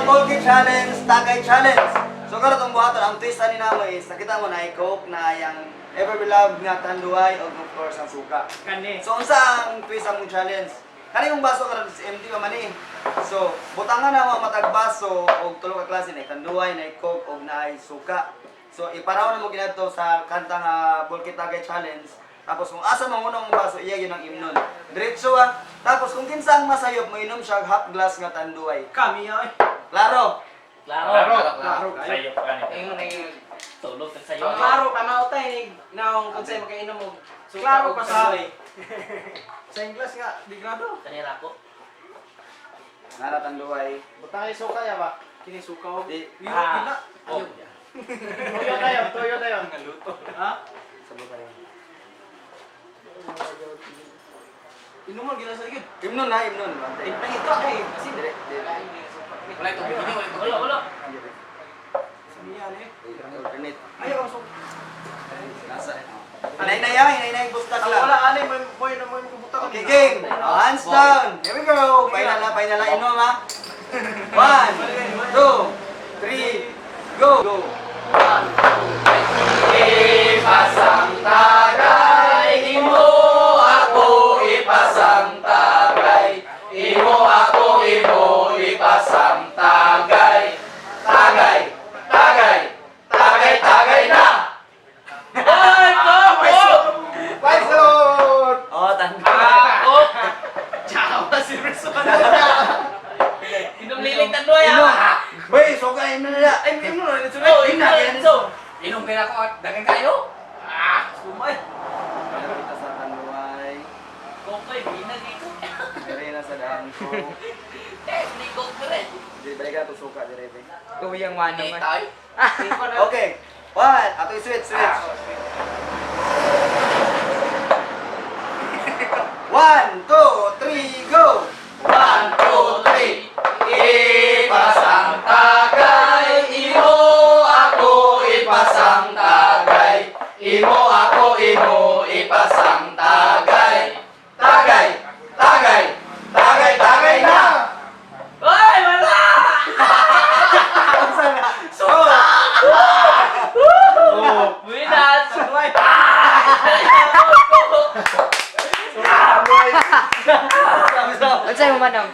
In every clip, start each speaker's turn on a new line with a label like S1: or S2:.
S1: Bulky Challenge, Tagay Challenge. So karon itong buhaton, ang twist ani namo is nakita mo na Coke na yang ever beloved nga Tanduay og of course ang suka.
S2: Kani.
S1: So unsa ang twist among challenge? Kani yung baso karon is empty pa man eh. So butangan na mo matag baso og tulo ka klase, na Tanduay, na Coke og naay suka. So iparaw na mo ginadto sa kanta nga Bulky Tagay Challenge. Tapos kung asa mangunong ang baso, iya yun ang imnon. Diretso ah. Tapos kung kinsa ang masayop, moinom siya og half glass nga Tanduay.
S2: Kami ay.
S1: Klaro.
S3: Klaro.
S2: Klaro kayo.
S4: Sayop ka nito.
S5: Ingon na ingon.
S3: Tulog ka sa'yo.
S5: Ang klaro pa mautay ni naong kung sa'yo makainom og suka
S2: Klaro
S5: og
S2: pa sa
S5: tanduay.
S2: Sa Ingles nga, di grado.
S3: Kanira ko.
S1: Nara Tanduay.
S2: Butang ay suka ya ba? Kini suka og.
S1: Di.
S2: Yo, pila.
S3: Oh.
S2: Tuyo tayo, tuyo tayo. Ha?
S1: Sabot tayo.
S2: Inuman gina sa gid.
S1: Imnon na, imnon. Bantay.
S2: Ito ay kasi
S1: Dire, dire.
S5: Wala itong bikini, wala itong
S3: Wala, wala.
S1: Dire.
S2: Samiya ni.
S1: Alternate.
S2: Ayaw ang suka.
S1: Nasa. Inay na yan, inay na yung bustak lang.
S2: Wala ani mo boy na mo yung kubutang.
S1: Okay, game. Oh, hands down. Here we go. Final na, final na. Inom ha. One, two, three, go. Go.
S5: Ipasang tagay, imo ako ipasang tagay. Imo ako imo ipasang tagay. Tagay, tagay, tagay, tagay na.
S3: Ay, ko!
S2: Paisot!
S1: Oh, tanda.
S3: Ako!
S2: Ciao, si Rizal.
S3: Inom liling Tanduay
S1: Inom.
S3: ah!
S1: Wey, suka imnon na.
S2: Ay, imnon na nito.
S3: Oh,
S1: Ina,
S3: inom so.
S5: Inom kaya ako at dagan kayo.
S2: Ah, sumay.
S1: Meron kita sa Tanduay.
S3: Kokoy, binag iko.
S1: Dire na sa daan ko.
S3: Eh, hindi ko rin.
S1: Dire, balik na to suka, dire. Be.
S5: Kuwiyang wano man. Tayo.
S1: Okay. One. Ato switch, switch. One, two, three, go!
S5: One, two, three. Ipasang tagay, imo ako ipasang tagay. Imo ako imo ipasang tagay. Tagay, tagay, tagay, tagay na.
S3: Ay, wala!
S1: Unsa na? Suka!
S2: Oh.
S3: Winas!
S2: Tanduay.
S6: Unsay mo manong?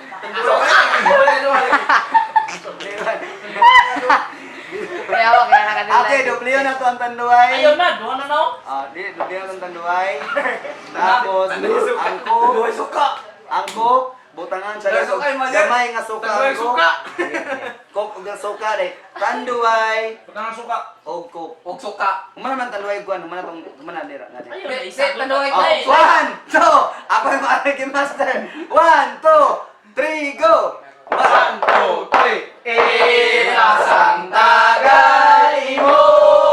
S6: Kaya ako kaya nakadila.
S1: Okay, doblyo na to ang Tanduay.
S3: Ayaw na, duha na na.
S1: Ah, di, doblyo na to ang Tanduay. Tapos, ang coke,
S2: suka.
S1: ang coke, butangan siya
S5: Tanduay suka, imagine.
S1: gamay nga suka
S2: Tanduay
S1: ang coke.
S2: suka.
S1: Coke ug ang suka dai. Tanduay
S2: Butang ang suka.
S1: og coke.
S5: Og suka.
S1: Humana man Tanduay kuan, humana tong humana dira na dira.
S3: Ayaw na,
S5: Be,
S3: isa.
S5: Tanduay
S1: Oh,
S3: Ay,
S1: one, two, ako yung mga master. One, two, three, go! One,
S5: two, three. Ipasang tagay, imo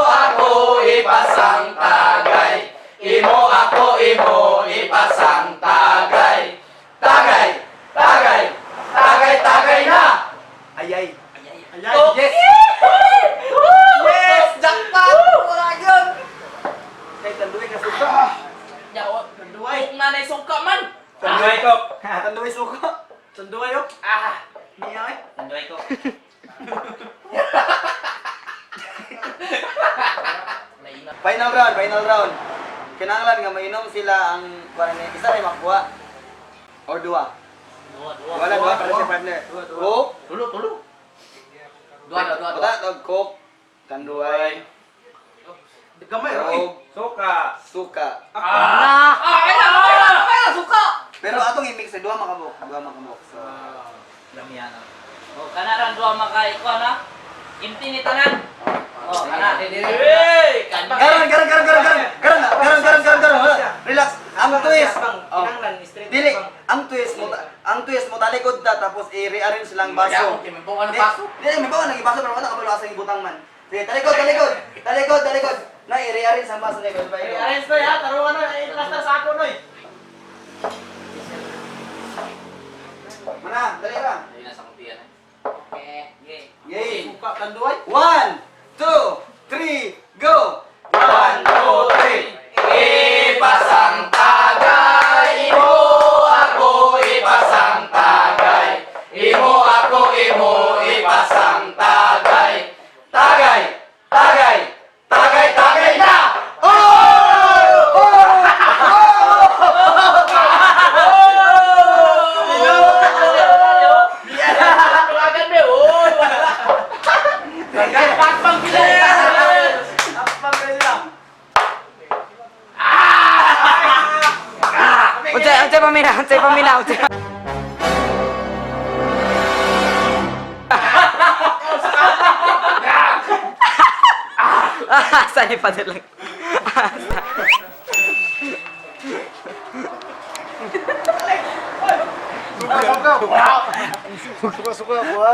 S5: ako ipasang tagay. Imo ako imo ipasang tagay. Tagay, tagay, tagay, tagay na.
S1: Ay, ay.
S2: Ayan.
S3: Oh.
S5: Yes! Yes! Jackpot! Wala yun!
S1: Kay Tanduay ka suka.
S3: Yawa.
S2: Tanduay.
S3: Coke na na suka man.
S4: Tanduay ko.
S1: Tanduay suka.
S2: Tanduay oh.
S3: Ah,
S2: Niya ay.
S3: Tanduay ko.
S1: Final round, final round. Kinahanglan nga mainom sila ang kuan ni isa ray makuha or duha.
S3: Duha, duha.
S1: Wala duha para sa partner.
S2: Duha, duha.
S1: Coke,
S3: Tulo, tulo.
S5: Dua, dua, dua, dua.
S1: buta og Coke, Tanduay,
S2: Gamay ra oy.
S1: og
S4: Suka.
S1: suka.
S3: Ah, kaya, kaya.
S5: Kaya suka!
S1: Pero atong i-mix sa duha makabok, duha makabok. So,
S3: Lamiana. Oh, kana ran duha makay ko na. Imti ni tanan. Oh, kana. Hey, kana.
S1: Karon, karon, karon, karon, karon, karon, karon, karon, karon, karon. Relax. Ang twist. Oh.
S2: Kinahanglan straight.
S1: Dili, ang twist mo talikod ta tapos i-rearrange lang baso.
S5: Kaya may buwan ng baso.
S1: Di, may bawa nang ibaso pero wala ka asa yung butang man. Sige, talikod, talikod. Talikod, talikod. Na i-rearrange ang baso ni ba?
S2: Arrange na ya, taruan na, ay cluster sa ako noy.
S1: Mana, dali ra.
S5: Ayun, nasa kuntian eh.
S6: Okay.
S3: Okay.
S1: Game.
S2: Suka tanduay.
S1: One, two, three, go!
S5: One, two, three. Ipasang tagay, imo ako ipasang tagay. Imo ako imo ipasang
S6: paminaw, unsay paminaw. Unsay. Ah, saan yung padala lang?
S2: Suka suka buha.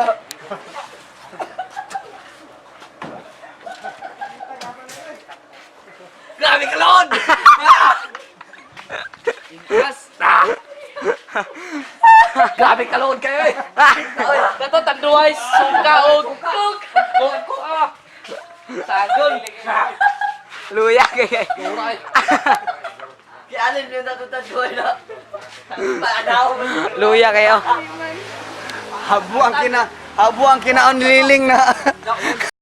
S3: Grabe ka load! Grabe ka load kayo eh. Oy, kato tanduay suka og cook. Cook. Ah. Sagol.
S6: Luya kay.
S3: Kialin yun na tanduay na. Paanaw.
S6: Luya kayo.
S1: Habo ang kina, habo ang kinaon nililing na.